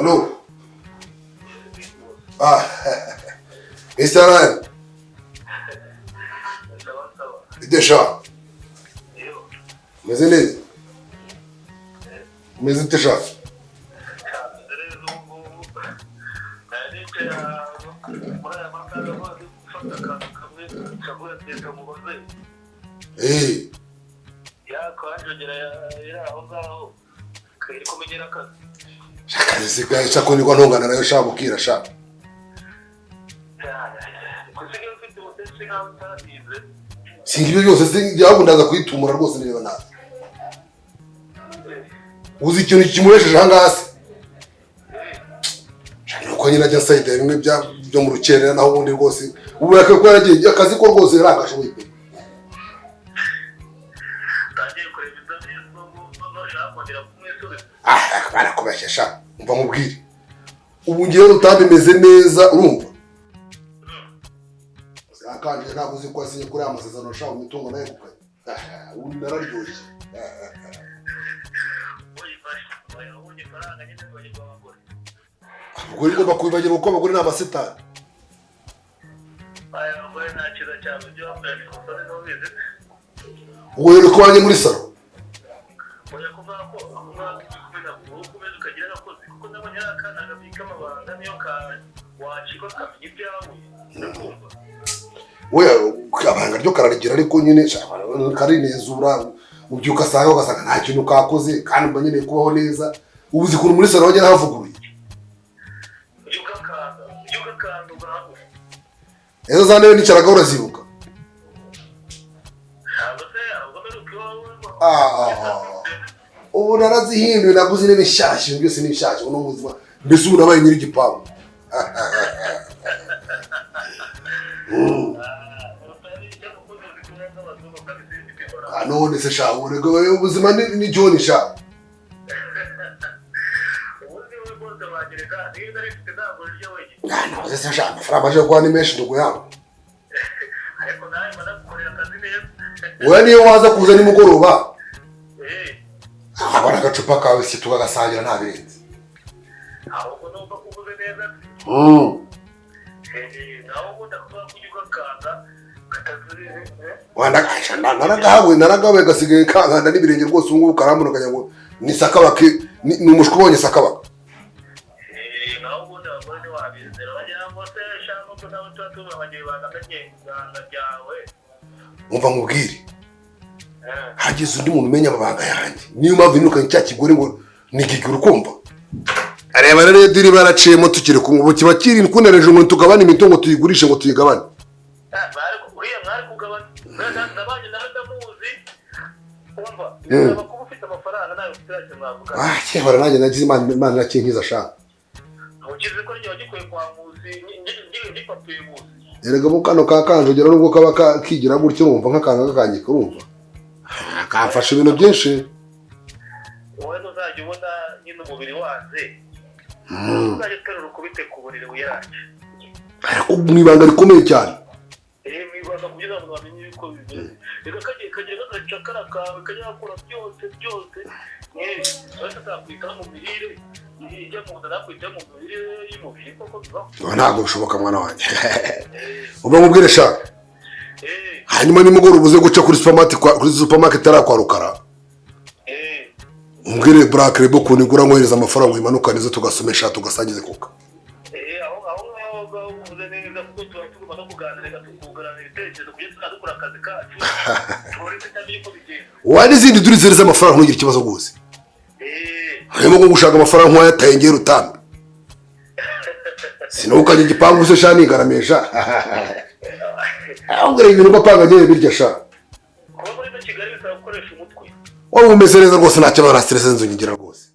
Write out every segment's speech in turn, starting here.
Allo. Ah, Mr. Ryan. Bite sha? Meze neza? Meze ute sha? Eh. Akazi sigaye sha ko nirwa ntongana nayo sha bukira sha. Singa ibyo byose ahubwo ndaza kuyitumura rwose nireba nabi. Uzi ikintu kimuresheje aha ngaha se? Nuko nyine ajya nsayida bimwe byo mu rukerera, naho ubundi rwose ubu yakwiye kuba yaragiye akazi ko rwose yaragashoboye pe. Ah, barakubeshya sha, umva nkubwire. Ubu ngewe rutambi meze neza urumva? Akanje ntabwo uzi ko wasinye kuri aya masezerano sha imitungo nayo gukanye. Ubu nararyoshye. Abagore ngomba kubibagirwa kuko abagore ni amasitani. Ubwo rero ko wanjye muri salo. Oya abanga ryo kararigira ariko nyine karinezura ubyuka asanga ugasanga nta kintu kakoze kandi mba nkeneye kubaho neza. Ubu uzi ukuntu muri salo wagera havuguruye. Ezo za ntebe nicaraga urazibuka. Ubu narazihinduye naguze intebe nshyashya, ibintu byose ni bishyashya, ubu ni ubuzima mbese ubu nabaye nyir'igipangu. None se sha ubuzima ni John sha. None se sha amafaranga aje kuba ni menshi ndugu yangu. Oya niyo waza kuza nimugoroba. Abona agacupa kawe si tukagasangira nta birenze. Naragawe gasigaye kankanda n'ibirenge rwose ubu ngubu karambona ukagira ngo ni sakabaka, ni umushwi ubonye sakabaka. Umva nkubwire, hagize undi muntu umenya amabanga yanjye, niyo mpamvu nirukanye cya kigore ngo nigigure ukumva. Areba rero diri baraciyemo tukiri kumwe, ubu kiba kiri kunereje ngo tugabane imitungo tuyigurishe ngo tuyigabane. Ah, cyehora nanjye nagize Imana irakinkiza sha. Erega mu kano ka Kanjogera nubwo kaba kigira gutyo urumva nk'akanga kakanyika urumva. Kamfasha ibintu byinshi. Wowe ntuzajya ubona nyine umubiri wanze. Uzajya uterura ukubite ku buriri wiyaranje. Ariko mu ibanga rikomeye cyane. Mu ibanga kugira ngo bamenye uko bimeze. Reka kagira kagacakara kawe kajya gakora byose byose. Wese azakwitaho mu mirire, ijya mu nda nakwitaho mu mirire y'umubiri koko bibaho. Ntabwo bishoboka mwana wanjye. Uba nkubwire sha. Hanyuma nimugoroba uze guca kuri supermarket kuri supermarket ari kwa Rukara. Umbwire Black Label ukuntu igura nkohereza amafaranga uyimanukane izo tugasomesha tugasangize kuka. Aho ngaho uvuze neza kuko tuba tugomba no kuganira tukungurana ibitekerezo kugira ngo dukore akazi kacu. Tubone tutamenya uko bigenda. Wa n'izindi durizereza amafaranga ntugire ikibazo rwose. Harimo nko gushaka amafaranga nk'uwayataye ngewe Rutambi. Sinukanye igipangu se sha nigaramesha. Ahubwo ibintu bapanga ngewe birya sha. Kuba muri ino Kigali bisaba gukoresha umutwe. Wowe umeze neza rwose nta kibazo na stress nzu ngira rwose.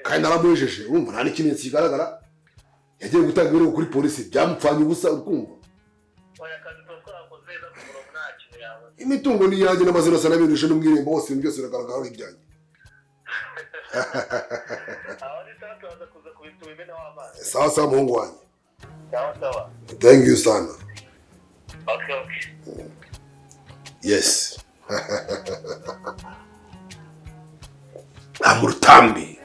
Kandi naramujeje urumva nta n'ikimenyetso kigaragara. Yagiye gutanga ibirego kuri polisi byamupfanye ubusa ukumva. Imitungo ni iyanjye n'amazina asa n'abintu n'umwirembo bose ibintu byose biragaragara ari ibyanjye. Sawa sawa muhungu wanjye. Sawa sawa. Thank you sana. Okay okay. Yes. I'm Rutambi.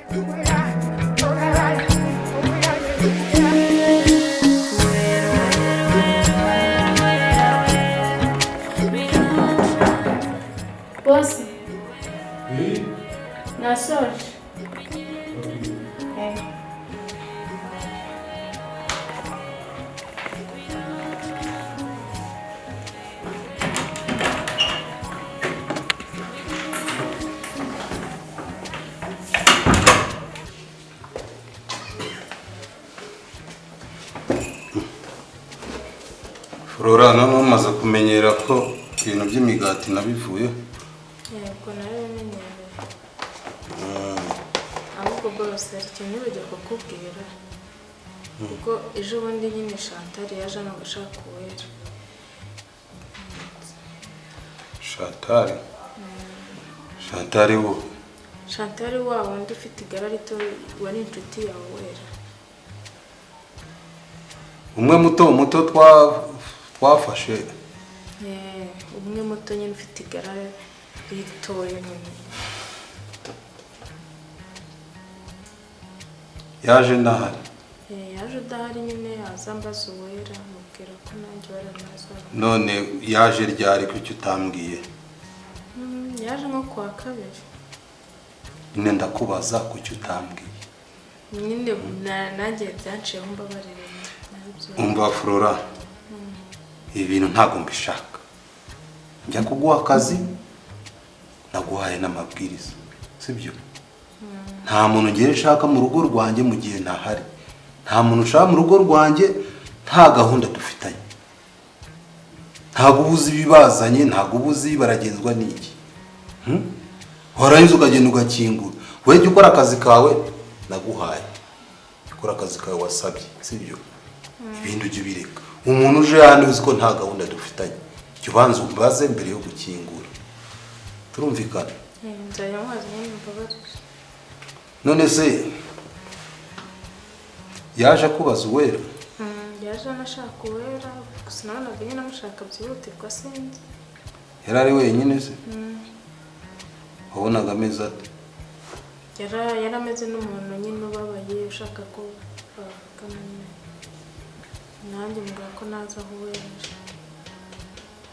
Flora, noneho umaze kumenyera ko ibintu by'imigati nabivuye? Yego, narabimenyereye. Ahubwo bose hari ikintu nibagiwe kukubwira, kuko ejo bundi nyine Chantal yaje hano ngo ashaka Uwera. Chantal? Chantal wo? Chantal wa wundi ufite igare rito, wari inshuti yawe Uwera. Umwe muto muto twafashe? Umwe muto nyine, ufite igare ritoya nyine. Yaje ndahari? Yaje udahari nyine, aza ambaza Uwera, mubwira ko nanjye waranaza. None yaje ryari? Kuki utambwiye? Yaje nko kuwa kabiri. Nyine ndakubaza, kuki utambwiye? Nyine nanjye byanciyeho, mbabarire, nabyo. Umva Flora, ibi bintu ntabwo mbishaka. Njya kuguha akazi, naguhaye n'amabwiriza, sibyo? Nta muntu ngiye nshaka mu rugo rwanjye mu gihe ntahari. Nta muntu ushaka mu rugo rwanjye nta gahunda dufitanye. Ntabwo uba uzi ibibazanye, ntabwo uba uzi baragenzwa n'iki. Warangiza ukagenda ugakingura. Wowe jya ukora akazi kawe naguhaye, ukora akazi kawe wasabye, sibyo? Ibindi ujye ubireka. Umuntu uje hano uzi ko nta gahunda dufitanye, jya ubanza umbaze mbere yo gukingura. Turumvikana? Nzajya mubaza nyine, mbabarire. None se yaje akubaza Uwera? Yaje anashaka Uwera, gusa nabonaga nyine amushaka byihutirwa, sinzi. Yari ari wenyine se? Wabonaga ameze ate? Yari ameze n'umuntu nyine ubabaye, ushaka ko bavugana nyine. Nanjye mbwira ko naza aho Uwera ari.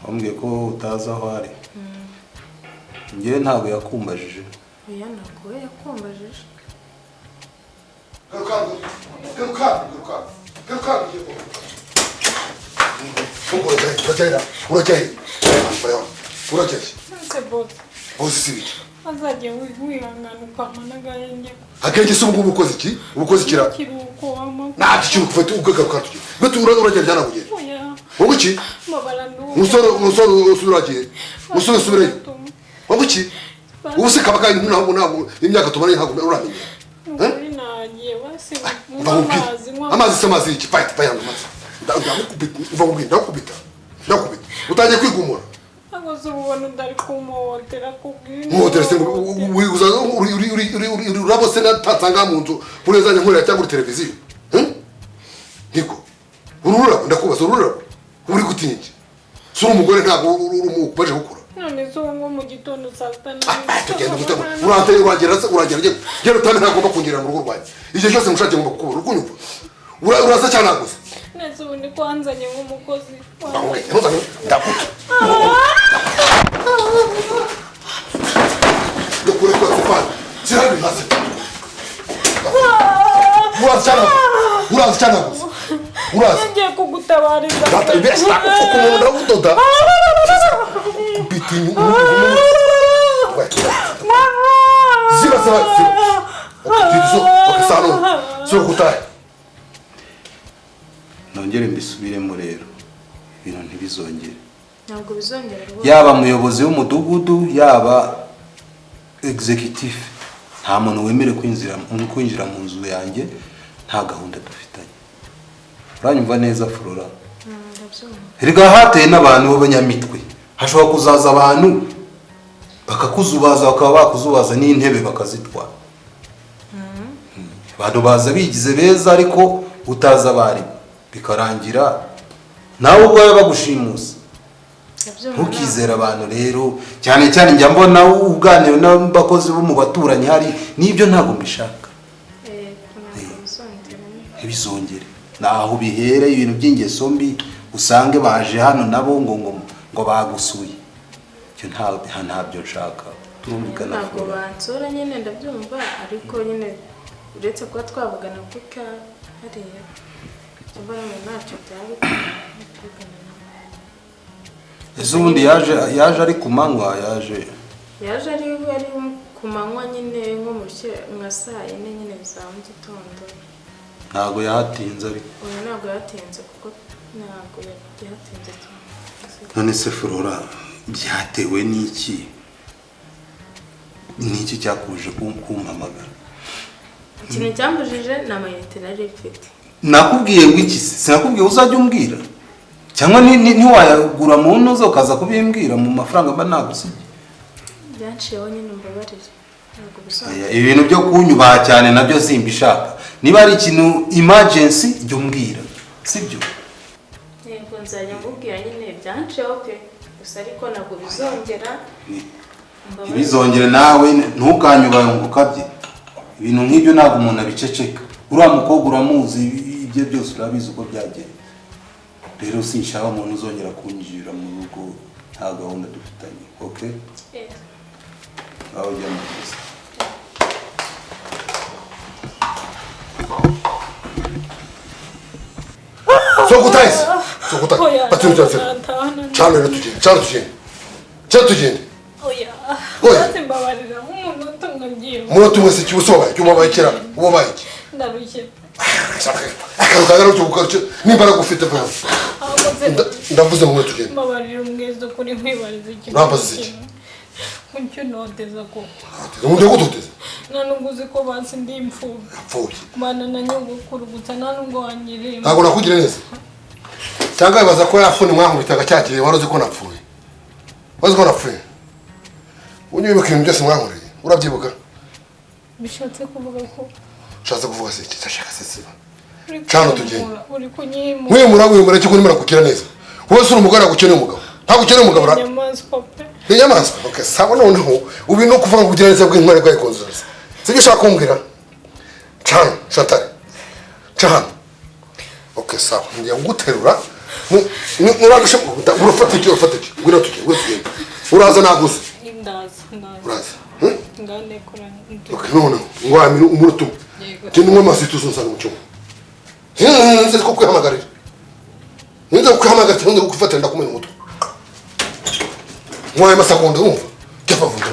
Wambwiye ko utazi aho ari? Njyewe ntabwo yakumbajije? Oya, ntabwo we yakumbajije. Garuka, garuka, garuka, garuka! Urajya, urajya, urajya? Nse boss. Boss si biki? Azajya wihangana ukampa n'agahenge. Akenge se? Ubu ngubu ukoze iki? Ubu ukoze ikira? Ikiruhuko wampa. Nta kiruhuko ufite. Ugaruka tugiye mbese urajya ryana kugenda? Oya. Wowe iki? Mbabara nduhuke. Umusore, umusore usubiragiye, umusore usubirayo. Wowe iki? Ubu se kaba kandi ntabwo imyaka tumaranye ntabwo uramenya? Nukuri nagiye basi. Umva nkubwire. Amazi nywa. Amazi se? Amazi iki? Fayita fayita, amazi. Ndagukubita. Umva nkubwire, ndagukubita, ndagukubita utangiye kwigumura. Ntabwo se ubona udari kumuhotera kubwira? Muhotera se ngo uri uri uri uri uri uri urabo se natasanga mu nzu kuri zanjye nkorera cyangwa kuri televiziyo? Niko uri ururabo? Ndakubaza, uri ururabo? Uri gutinya iki? Si uri umugore? Ntabwo uri umubaje gukura? None se ubu ngo mu gitondo saa sita? Ah, tugenda gutema. Uranteye, uragera se? Uragera, genda, genda utame. Ntagomba kungirira mu rugo rwanjye. Igihe cyose ngushakiye ngomba kukubura. Uri kunyumva? Uraza cyangwa ntaguze? Nese ubu ni ko wanzanye nk'umukozi? Ndakubwiye ntuzane, ndakuta ndakure kwa Stefani. Sirani hasi. Uraza cyangwa uraza cyangwa ntaguze? Uraza? Ngiye kugutabariza. Data ibeshya, ndagupfuka umuntu, ndagudoda kubita inyuma. Ziba, ziba, ziba. Okay, okay, sano sio kutaye. Nongere mbisubiremo rero, ibintu ntibizongere. Ntabwo bizongera rwose. Yaba umuyobozi w'umudugudu, yaba executive, nta muntu wemerewe kwinjira mu nzu yanjye nta gahunda dufitanye. Uranyumva neza, Flora? Ndabyumva. Erega hateye n'abantu b'abanyamitwe. Hashobora kuzaza abantu bakakuzubaza, bakaba bakuzubaza n'intebe bakazitwara. Abantu baza bigize beza ariko utazi abarimu, bikarangira nawe ubwawe bagushimusa. Ndabyumva. Ntukizere abantu rero, cyane cyane njya mbona uganira n'abakozi bo mu baturanyi, hari n'ibyo ntabwo mbishaka. Ntabwo bizongera. Ntibizongere. Naho bihere ibintu by'ingeso mbi, usange baje hano nabo ngo bagusuye. Icyo ntabyo nshaka. Turumvikana? Ntabwo Flora? bansura nyine, ndabyumva, ariko nyine uretse kuba twavugana gutya hariya, mbona ntacyo byaba bitwaye tuvugana nawe. Ese ubundi yaje ari ku manywa, yaje? Yaje ari ku manywa nyine, nko mu nka saa yine nyine za mu gitondo. Ntabwo yahatinze ariko? Oya, ntabwo yatinze kuko Ntabwo byatinze cyane. None se Flora, byatewe n'iki? N'iki cyakuje kumpamagara? Ikintu cyambujije ni amayinite nari mfite. Nakubwiye ngo iki se? Sinakubwiye uzajya umbwira? Cyangwa ntiwayagura mu ntuzo ukaza kubimbwira mu mafaranga mba nagusigiye? Byanciyeho nyine, mbabarire. Ntabwo bisanzwe. Ibintu byo kunyubaha cyane nabyo simbishaka. Niba ari ikintu emergency jya umbwira, sibyo? Yego, nzajya nkubwira nyine, byanciyeho pe, gusa ariko ntabwo bizongera. Mbabarire. Ntibizongere, nawe ntukanyubahe ngo ukabye. Ibintu nk'ibyo ntabwo umuntu abiceceka. Uriya mukobwa uramuzi, ibye byose urabizi uko byagenda. Rero sinshaka umuntu uzongera kunyinjira mu rugo nta gahunda dufitanye, okay? Yeah. Aho ujya mu kazi. Sokutayız. Sokutay. Batın uçağı. Çağır öyle tugende. Çağır tugende. Çağır tugende. Oya. Oya. Basi mbabarira umunota umwe byibura. Umunota umwe se ki usobaye? Ki ubabaye kera? Ubabaye iki? Ndarushye. Akantu kangana gutyo gukora icyo n'imbaraga ufite vuba. Ahubwo se Ndavuze ngo tugende. mbabarira umwezi kuri nkwibariza ikintu. Urambaza iki? Kuki unoteza koko? Umuntu yagutoteza. Nta nubwo uzi ko basi ndi imfubyi. Apfuye. Mana na nyogokuru gusa, nta nubwo wanyiremba. Ntabwo nakugira neza. Cyangwa wibaza ko yafuni mwankubitaga cya gihe wari uzi ko napfuye. Wari uzi ko napfuye. Ujye wibuka ibintu byose mwankoreye. Urabyibuka? Bishatse kuvuga ko Ushatse kuvuga se iki? Ndashaka se siba. uri Cano kunyimura, tugende. uri kunyimura. Mwimura wimura cyo kunimura kugira neza. Wowe uri umugore, agukeneye umugabo. Ntabwo ukeneye umugabo ra. Inyamaswa pe. Ni inyamaswa. Okay, sawa, noneho ubi no kuvuga ngo kugira neza bw'intwari bwayikonzereza. Sibyo ushaka kumbwira? Cano, shatari. Cano. Okay, sawa. Ngiye kuguterura. Nuragashe urafata iki, urafata iki. Ngwino tugende, ngwino tugende. Uraza naguze. Ndaza, ndaza. Uraza. Nganekora. Okay, noneho ngwamira umunota umwe. Yego. Genda unywe amazi tuzunsanga mu cyumba. Nzi ko kwihamagarira. Nzi ko kwihamagarira cyangwa kugufatira ndakumena umutwe. Nkwaye amasegonda wumva. Jya vuba.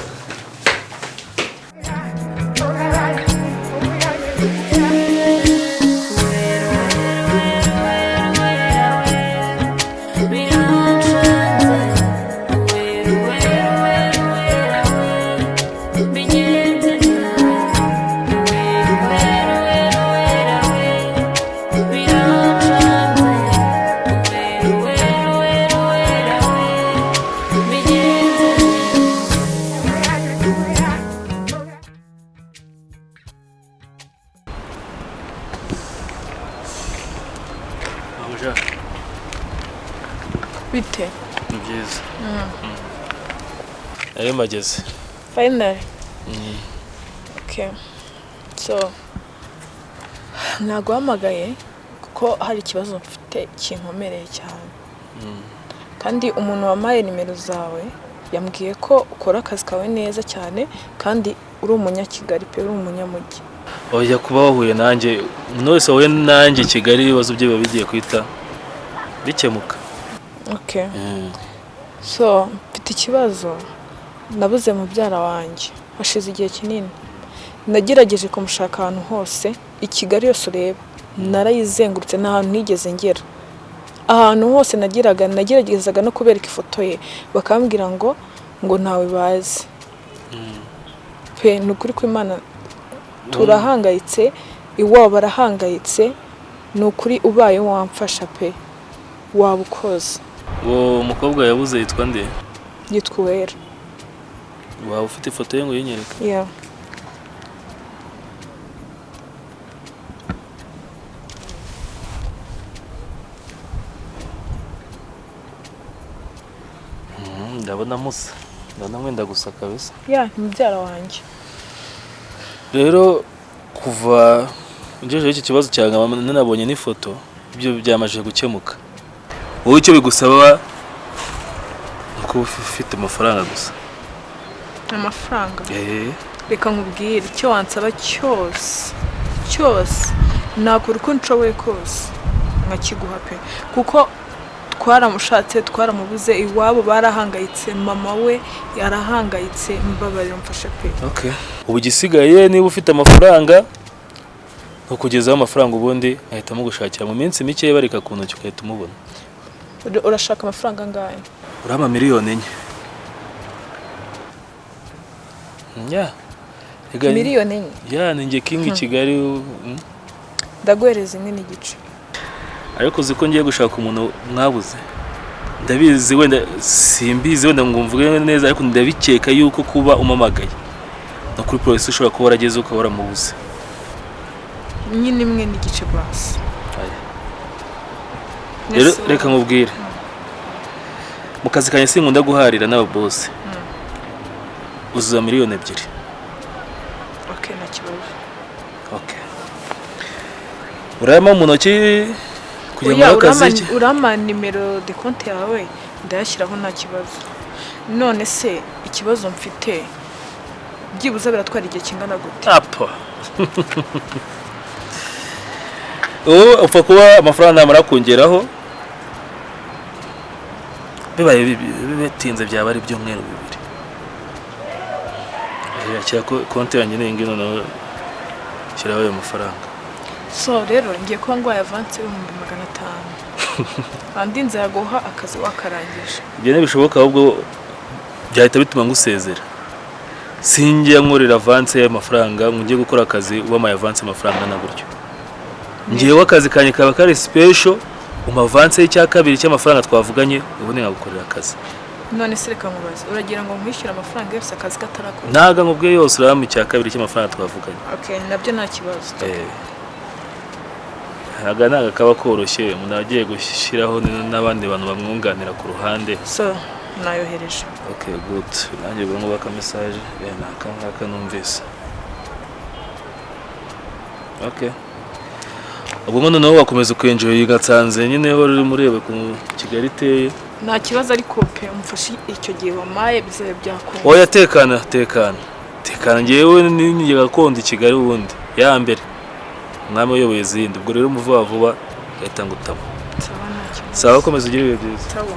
Abuja, Bite? ni byiza. Ayo mageze. Finally. Okay. So, naguhamagaye kuko hari ikibazo mfite kinkomereye cyane. Kandi umuntu wampaye nimero zawe yambwiye ko ukora akazi kawe neza cyane kandi uri umunyakigali pe, uri umunyamujyi. Oya, kuba wahuye nanjye, umuntu wese wahuye nanjye i Kigali ibibazo bye biba bigiye guhita bikemuka. Okay. So, mfite ikibazo, nabuze mubyara wanjye hashize igihe kinini. Nagerageje kumushaka ahantu hose, i Kigali yose ureba narayizengurutse, nta hantu nigeze ngera. Ahantu hose nageraga nageragezaga no kubereka ifoto ye bakambwira ngo ntawe bazi pe. Ni ukuri kw'Imana turahangayitse, iwabo barahangayitse, ni ukuri ubaye wamfasha pe, waba ukoze. Uwo mukobwa yabuze yitwa nde? Yitwa Uwera. Waba ufite ifoto ye ngo uyinyereke? Yeah. Ndabona musa, ndabona mwenda gusa kabisa. Yeah, ni mubyara wanjye. Rero kuva ngejeho iki kibazo cyawe nkaba nanabonye n'ifoto, ibyo byamaze gukemuka. Wowe icyo bigusaba ni ukuba ufite amafaranga gusa. Amafaranga? Reka nkubwire, icyo wansaba cyose cyose nakora uko nshoboye kose nkakiguha pe, kuko twaramushatse twaramubuze, iwabo barahangayitse, mama we yarahangayitse, mbabarira mfashe pe. Okay. Ubu igisigaye niba ufite amafaranga Nkukugezaho amafaranga, ubundi nkahita mugushakira mu minsi mike bareka ku ntoki, ugahita umubona. Urashaka amafaranga angahe? Urampa 4 miliyoni. Ya. Rega- 4 miliyoni? Ya, ni njye king i Kigali. Ndaguhereza 1.5. Ariko uzi ko ngiye gushaka umuntu mwabuze? Ndabizi, wenda simbizi, wenda ngo mvuge neza, ariko ndabikeka yuko kuba umamagaye no kuri polisi ushobora kuba warageze ukaba waramubuze. Nyine 1.5 basi. Aya. Rero reka nkubwire, mu kazi kanjye sinkunda guharira n'ababosi. Uzuza 2 miliyoni. Okay, nta kibazo. Okay, urayama mu ntoki kugira ngo Oya, nkore akazi urampa ki? Urampa numéro de compte yawe, ndayashyiraho, nta kibazo. None se ikibazo mfite, byibuze biratwara igihe kingana gute? Apa, ubu upfa kuba amafaranga namara kongeraho, bibaye bitinze byaba ari ibyumweru 2. Yakira ko konti yanjye ni iyi ngiyi, noneho shyiraho ayo mafaranga. So rero ngiye kuba nguhaye avance y'500,000, andi nzayaguha akazi wakarangije. Ibyo ntibishoboka, ahubwo byahita bituma ngusezera. Sinjya nkorera avance y'amafaranga ngo njye gukora akazi wampaye avance y'amafaranga na gutyo. Ngewe akazi kanjye kaba kari special, umpa avance y'icya kabiri cy'amafaranga twavuganye, ubundi nkagukorera akazi. None se reka nkubaze, uragira ngo nkwishyure amafaranga yose akazi katarakorwa? Ntago nkubwiye yose, urabona icya kabiri cy'amafaranga twavuganye. Okay, nabyo nta kibazo. Aga ntago kaba koroshye, umuntu aba agiye gushyiraho n'abandi bantu bamwunganira ku ruhande. So nayohereje. Okay, good. Nanjye ubwo ngubwo aka message ni aka ngaka numvise. Okay, ubwo ngo noneho wakomeza ukenjoye ugatsanze nyine wari urimo ureba ku Kigali iteye. Nta kibazo, ariko pe umfashe icyo gihe wamaye bizabe byakunda. Oya, tekana, tekana, tekana. Ngewe ni gakondo i Kigali ubundi ya mbere, umwami uyoboye izindi. Ubwo rero mu vuba vuba gahita ngutamo. Sawa, nta kibazo. Sawa, komeza ugire ibihe byiza. Sawa.